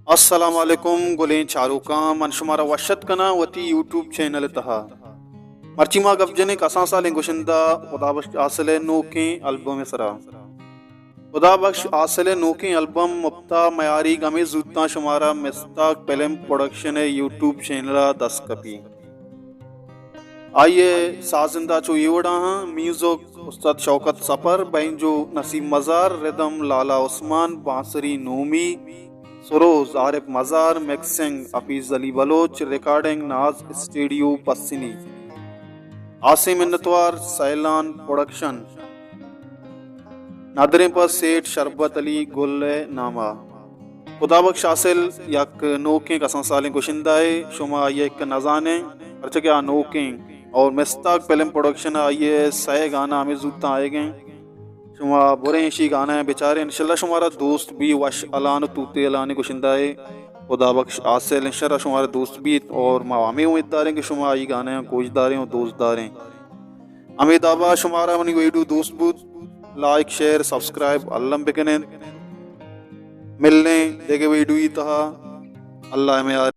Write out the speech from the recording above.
السلام علیکم گلیں چاروکاں، من شمارا وش اتک کناں وتی یوٹیوب چینل ءِ تہا۔ مرچی ما گپ جنیں کسان سالیں گشندہ خدا بخش حاصل ءِ نوکیں البم ءِ سرا۔ خدا بخش حاصل ءِ نوکیں البم مپتا میاریگ ہمے زوتاں شمارا مستاگ فلم پروڈکشن ءِ یوٹیوب چینل ءَ دست کپی۔ آئی ءِ سازندہ چو اے وڑا ہاں: میوزک استاد شوکت سفر، بینجو نسیم مزار، ردم لالا عثمان، بانسری نومی، سروز عارف مزار، مکسنگ حفیظ علی بلوچ، ریکارڈنگ ناز اسٹوڈیو پسنی۔ ہاسیں منتوار سیلان پروڈکشن۔ ندریں پہ سیٹھ شربت علی گل ءِ ناما۔ خدا بخش حاصل یک نوکیں کسان سالیں گشندہ ءِ، شما آئی ءَ یک نزانیں، پرچہ کہ آ نوکیں، اور مستاگ فلم پروڈکشن ءَ آئی ءِ سئے گانا ہمے زوتاں آئیگ ایں۔ شما بریں اشی گانا ءَ بچاریں، انشاءاللہ شمارا دوست بی۔ وش الان و توتے الانیں گشندہ ءِ خدا بخش حاصل انشاءاللہ شمارا دوست بیت، اور ما ہمے امید داریں کہ شما آئی گانا ءَ گوش داریں و دوست داریں۔ ہمے دابا شمارا منی ویڈیو دوست بوت، لائک، شیئر، سبسکرائب الم بکنیں۔ ملیں دگہ ویڈیوی تہا۔ اللہ ءِ میار۔